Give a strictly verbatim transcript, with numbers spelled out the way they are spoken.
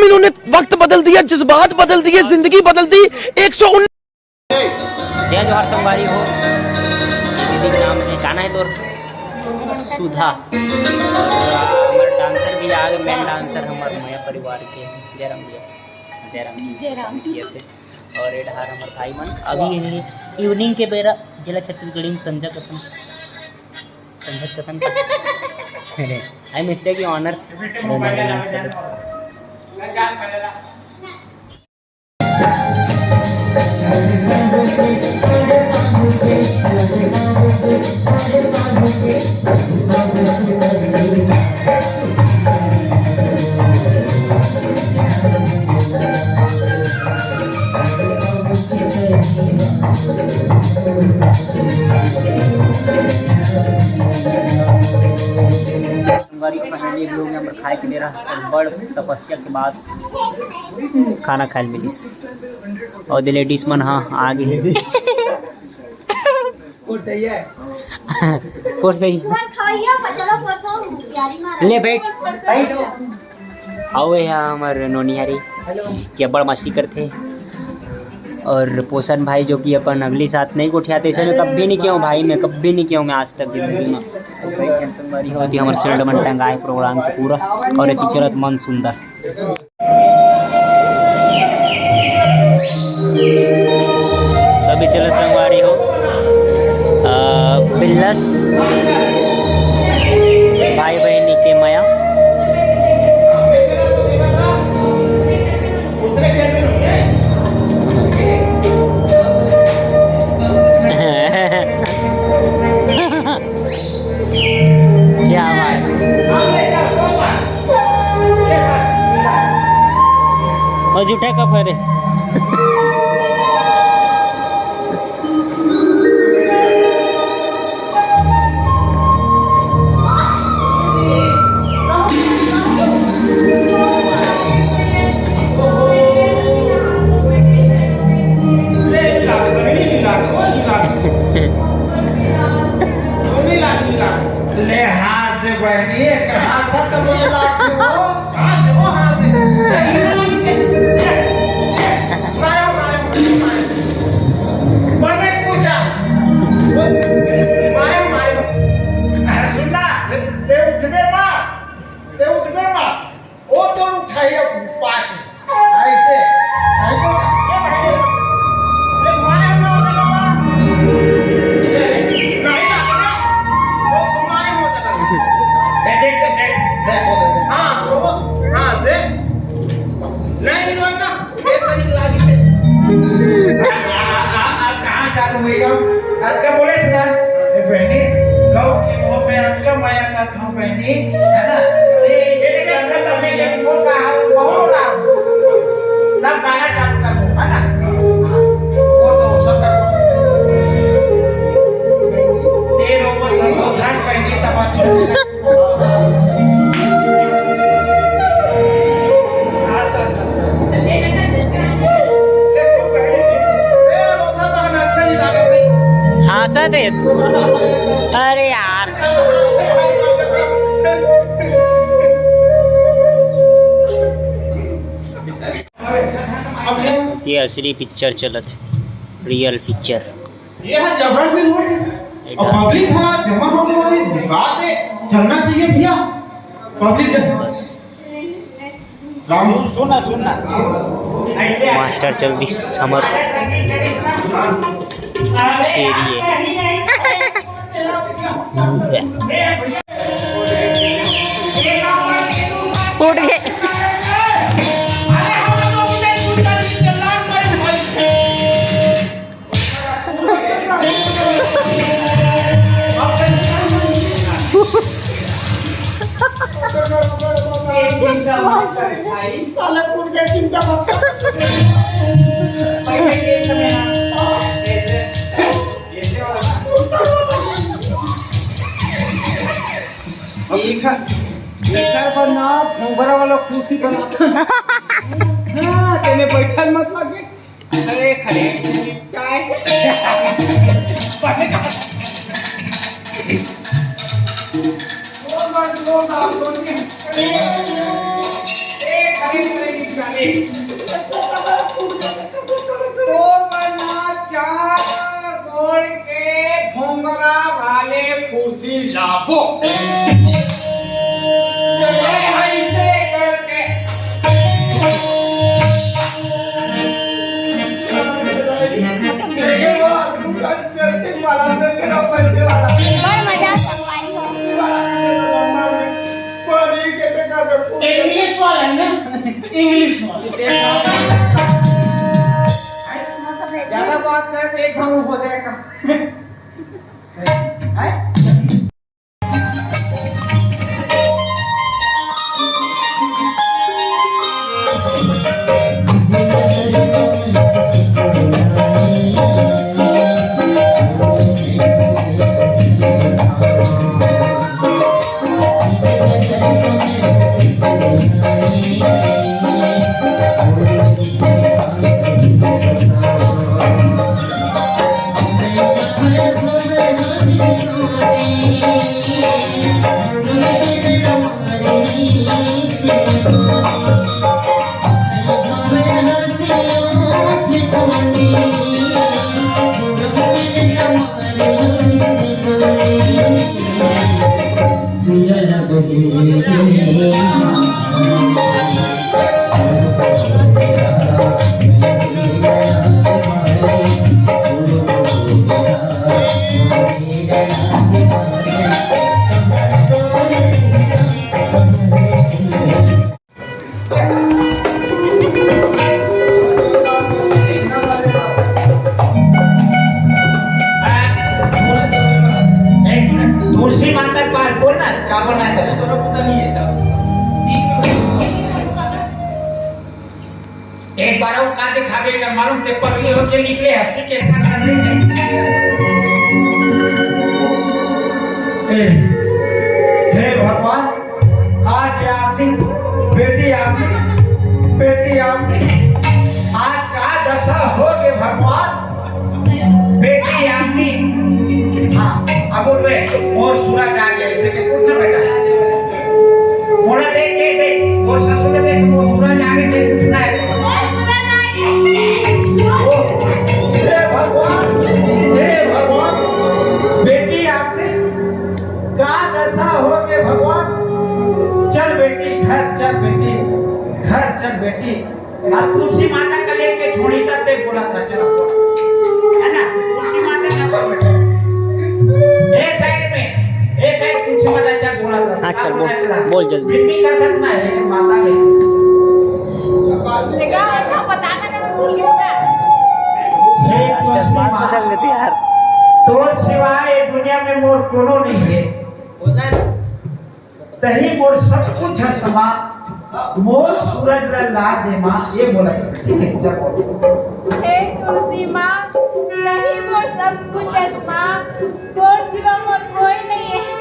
इन्होंने वक्त बदल दिया, जज्बात बदल दिए, जिंदगी बदल दी। एक सौ उन्नीस। जय जोहार संगवारी हो। दीदी के नाम है, का नाम है तोर? सुधा। और हमर डांसर भी आ गए, मेन डांसर हमर मया परिवार के। जयराम भैया। जयराम जी। जयराम। भैया थे। और ये डहार हमर भाई मन। अभी ये इवनिंग के बेरा, जिला छत्तीसगढ़ी में संझा कथन। संझा कथन का? I mistake your honor। चलो। संगवारी, पहली भी हो गया हमर खाए के बेरा, और बड़ तपस्या के बाद खाना खाए ल मिलिस। और दे लेडीज मन, हाँ, आ गए। कोट सही है। कोट सही। तुमन खवैया, चलो परसों, तैयारी मारा। ले बैठ, बैठ। अउ ये हमर नोनिहारी, हेलो। कि अब्बड़ मस्ती करथे। और पोषण भाई, जो कि अपन अगली साथ नहीं गोठियाते, ऐसे में कभी नहीं किया हूँ भाई, मैं कभी नहीं किया हूँ मैं आज तक जिंदगी में। तो भाई, टेंशन वाली होती हमर सेल्ड मन टंगाए प्रोग्राम के पूरा, और ये चलत मन सुंदर। तभी चलो संगवारी हो, अ, बिल्लस भाई बहनी के मया। क्या बात। और जूठा कप है रे। ले हाथ दे बहनी, एक हाथ तो बोला कि वो। हाथ दे, वो हाथ दे। मारो, मारो, मारो। बड़े पूछा। मारो, मारो। अरे सुन ना, ते उठबे मत, ते उठबे मत। वो तो उठाइए पाके। ऐसे। ये भाई, ये मारे में होता था। नहीं आता ना। वो तुम्हारे में होता था। देख, देख, देख, देख। देख, वो देख। हाँ, वो, हाँ, देख। नहीं, नहीं होता। ये तो नहीं लागी। आ, आ, आ, आ, कहाँ चालू हुई हम? अतका बोले सुना, ए बहनी, गौ के मुंह में अतका मया का था बहनी, है ना? ये इसके अंदर तब मैं जब वो कहा, वो ना, तब गाना चालू कर दो, है ना? वो तो सब कर दो। तेरे ऊपर सब उधार बहनी तब अच्छा लगा। हाँ सर, अरे यार। ये असली पिक्चर चलत, रियल पिक्चर। ये है जबरन भी नोटिस। और पब्लिक है जमा हो गई, वही धोखा दे चलना चाहिए भैया। पब्लिक राम सुनना, सुनना। ऐसे मास्टर जगदीश समर छेरिए। उठ गए। अब इधर, इधर पर ना, भोंगरा वाला कुर्सी पर ना। हाँ, तेने बैठल मत लगे। अरे, खड़े निपटाए। ओ मना चार गोड़ के घोंगरा वाले कुर्सी लाबो। ये ऐसे करके। बड़ मजा संगवारी हो। इंग्लिश वाला है ना, इंग्लिश वाला। ज्यादा बात कर, एक घाव हो जाएगा। सही है? तुलसी माता के पास बोलना, का बोलना है तेरा? एक बार वो का दिखावे का मालूम ते पगली होके निकले हस्ती के इतना कर दे। ए, हे भगवान, आज ये आपकी बेटी, आपकी बेटी, आपकी आज का दशा हो गई भगवान। बेटी आपकी, हाँ, अब उठ बे, मोर सूरज आ गया, इसे के उठना बेटा। मोड़ा देख, देख, देख, मोर ससुर ने देख, मोर सूरज आ गया, देख, उठना है। ओ, हे भगवान, हे भगवान, बेटी आपकी का दशा हो गई भगवान। चल बेटी घर, चल बेटी घर, चल बेटी। अब तुलसी माता का लेके छोड़ी तब ते बोला था, चलो। है ना? तुलसी माता का पर बैठा। ए साइड में, ए साइड तुलसी माता, चल बोला था। हाँ, चल, बोल, बोला था। बोल जल्दी। बिन्नी का तक ना है माता में। देखा, ऐसा बताना ना, मैं भूल गया था। हे तुलसी बात माँ, बदल देती यार। तोर सिवाय दुनिया में मोर कोनो नहीं है। तही मोर सब कुछ हस माँ, मोर सूरज ला ला दे माँ, ये बोला जाता है। ठीक है, चल बोल। हे तुलसी माँ, तही मोर सब कुछ हस माँ, तोर सिवा मोर कोई नहीं है।